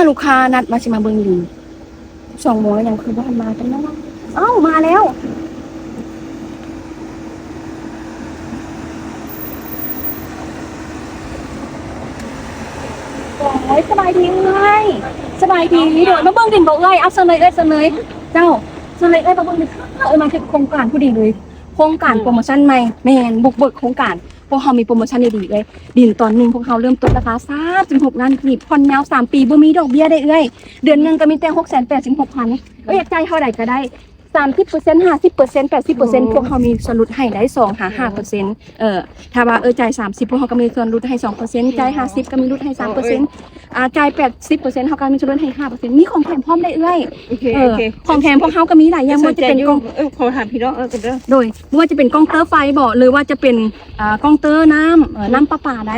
ລູກຄ້ານັດວ່າຊິມາເບິ່ງດິນ ສອງໂມງແລ້ວ ຍັງຄືບໍ່ທັນມາຈັກໜ້ອຍ. ເອົ້າ ມາແລ້ວ. ໂອ້ຍ ສະບາຍດີເອື້ອຍ. ສະບາຍດີ. ໂດຍ ມາເບິ່ງດິນບໍ່ເອື້ອຍ? ເອົາ ເຊີນເລີຍເອື້ອຍ ເຊີນເລີຍ. ເຈົ້າ ເຊີນເລີຍເອື້ອຍ ມາເບິ່ງດິນ. ເອີ ມາເຖິງໂຄງການພໍດີເລີຍ. ໂຄງການ ອືມ ໂປຣໂມຊັນໃໝ່. ແມ່ນ ບຸກເບີກໂຄງການ. ພວກເຮົາມີໂປຣໂມຊັນດີໆເລີຍ. ດິນຕອນໜຶ່ງພວກເຮົາເລີ່ມຕົ້ນລາຄາສາມສິບຫົກລ້ານກີບ, ຜ່ອນຍາວສາມປີ ບໍ່ມີດອກເບ້ຍເດ້ເອື້ອຍ. ເດືອນໜຶ່ງກໍມີແຕ່ຫົກແສນແປດສິບຫົກພັນ. ເອື້ອຍຢາກຈ່າຍເທົ່າໃດກໍໄດ້ ສາມສິບເປີເຊັນ ຫ້າສິບເປີເຊັນ ແປດສິບເປີເຊັນ. ໂອ້ ພວກເຮົາມີສ່ວນຫຼຸດໃຫ້ໄດ້ ສອງຫາຫ້າເປີເຊັນ. ເອີ ຖ້າວ່າເອື້ອຍຈ່າຍສາມສິບ ພວກເຮົາກໍມີສ່ວນຫຼຸດໃຫ້ສອງເປີເຊັນ, ຈ່າຍຫ້າສິບກໍມີຫຼຸດໃຫ້ສາມເປີເຊັນ, ໂອ້ຍ ອ່າ ຈ່າຍແປດສິບເປີເຊັນ ເຮົາກໍມີສ່ວນຫຼຸດໃຫ້ຫ້າເປີເຊັນ. ມີຂອງແຖມພ້ອມໄດ້ເອື້ອຍ. ໂອເຄ ເອີ ໂອເຄ ຂອງແຖມພວກເຮົາກໍມີຫຼາຍຢ່າງ ບໍ່ວ່າຈະເປັນກອງ ເອີ ຂໍຖາມພີ່ນ້ອງເອີ່ນເດີ. ໂດຍ ບໍ່ວ່າຈະເປັນກອງເຕີໄຟບໍ ຫຼືວ່າຈະເປັນ ອ່າ ກອງເຕີນ້ຳ ເອີ ອືມ ນ້ຳປະປາໄດ.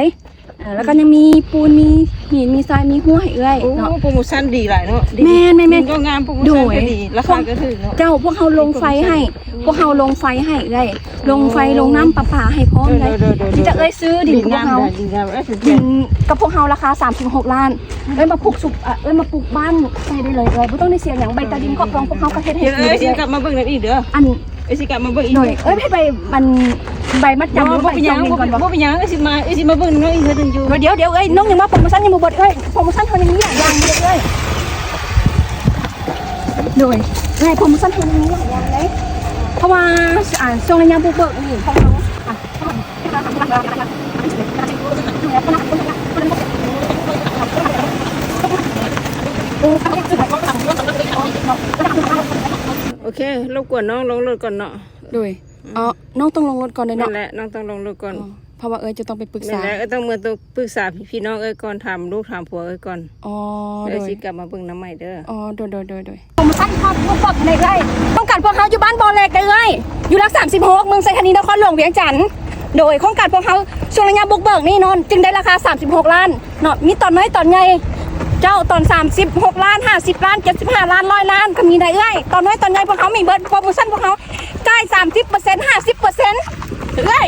ເອີ ແລ້ວກໍຍັງມີປູນ ມີຫີນ ມີຊາຍ ມີຮົ້ວໃຫ້ເອື້ອຍ ໂອ້ ເນາະ. ໂປຣໂມຊັນດີຫຼາຍເນາະ. ແມ່ນໆໆ ດິນກໍງາມ ໂປຣໂມຊັນກໍດີ ລາຄາກໍຖືກເນາະ. ເຈົ້າ ພວກເຮົາລົງໄຟໃຫ້ ອືມ ພວກເຮົາລົງໄຟໃຫ້ເອື້ອຍ ໂອ້ ລົງໄຟລົງນ້ຳປະປາໃຫ້ພ້ອມເລີຍ. ໂດຍໆໆໆ ມີແຕ່ເອື້ອຍຊື້ດິນກັບພວກເຮົາ ດິນງາມເດີ ດິນງາມເອີຍ ດິນກັບພວກເຮົາລາຄາສາມສິບຫົກລ້ານ. ເອື້ອຍມາປູກສຸກ ເອີ ເອື້ອຍມາປູກບ້ານໃສ່ໄດ້ເລີຍເອື້ອຍ ບໍ່ຕ້ອງໄດ້ເສຍຫຍັງ. ໃບຕາດິນຄອບຄອງພວກເຮົາກໍເຮັດໃຫ້ ເອີ ເອີ ຊິກັບມາເບິ່ງນຳອີກເດີ. ອັນ ເອື້ອຍຊິກັບມາເບິ່ງອີກ. ໂດຍ ເອື້ອຍໃຫ້ໃບ ມັນ ໃບມັດຈຳ ບໍ່ ບໍ່ເປັນຫຍັງ ບໍ່ເປັນຫຍັງ ເອື້ອຍຊິມາ ເອື້ອຍຊິມາເບິ່ງນ້ອງອີກເທື່ອໜຶ່ງຢູ່. ດຽວ ດຽວ ດຽວ ເອື້ອຍ ນ້ອງຍັງວ່າໂປຣໂມຊັນຍັງບໍ່ເບິດເອື້ອຍ. ໂປຣໂມຊັນເຮົາຍັງມີຫຼາຍຢ່າງຢູ່ເດີ້ເອື້ອຍ. ໂດຍ ເອື້ອຍ ໂປຣໂມຊັນເຮົາຍັງມີຫຼາຍຢ່າງເດ້ ເພາະວ່າ ອ່າ ຊ່ວງໄລຍະບຸກເບີກນີ້ຂອງເຮົາ ອ່ະ ໂອເຄ ລົບກວນນ້ອງລົງລົດກ່ອນເນາະ. ໂດຍ ອືມ ເອົາ ນ້ອງຕ້ອງລົງລົດກ່ອນເດ້ເນາະ. ນັ້ນແຫຼະ ນ້ອງຕ້ອງລົງລົດກ່ອນ. ອໍ ເພາະວ່າເອື້ອຍຈະຕ້ອງໄປປຶກສາ. ນັ້ນແຫຼະ ເອື້ອຍຕ້ອງເມືອປຶກສາພີ່ນ້ອງເອື້ອຍກ່ອນ ຖາມລູກຖາມຜົວເອື້ອຍກ່ອນ. ອໍ ໂດຍ ເອື້ອຍຊິກັບມາເບິ່ງນຳໃໝ່ເດີ. ອໍ ໂດຍໆໆໆ. ໂປຣໂມຊັນຮອດບຸກເບີກໃດເອື້ອຍ? ໂຄງການພວກເຮົາຢູ່ບ້ານບໍ່ແລກໃດເອື້ອຍ ຢູ່ຫຼັກສາມສິບຫົກ ເມືອງໄຊທານີ ນະຄອນຫຼວງວຽງຈັນ. ໂດຍ ໂຄງການພວກເຮົາຊ່ວງໄລຍະບຸກເບີກນີ້ເນາະ ຈຶ່ງໄດ້ລາຄາສາມສິບຫົກລ້ານເນາະ. ມີຕອນນ້ອຍຕອນໃຫຍ່ ເຈົ້າ ຕອນສາມສິບຫົກລ້ານ ຫ້າສິບລ້ານ ເຈັດສິບຫ້າລ້ານ ຮ້ອຍລ້ານ ກໍມີໄດເອື້ອຍ. ຕອນນ້ອຍຕອນໃຫຍ່ພວກເຮົາມີເບິດ. ໂປຣໂມຊັນພວກເຮົາ ຈ່າຍສາມສິບເປີເຊັນ ຫ້າສິບເປີເຊັນ ເອື້ອຍ.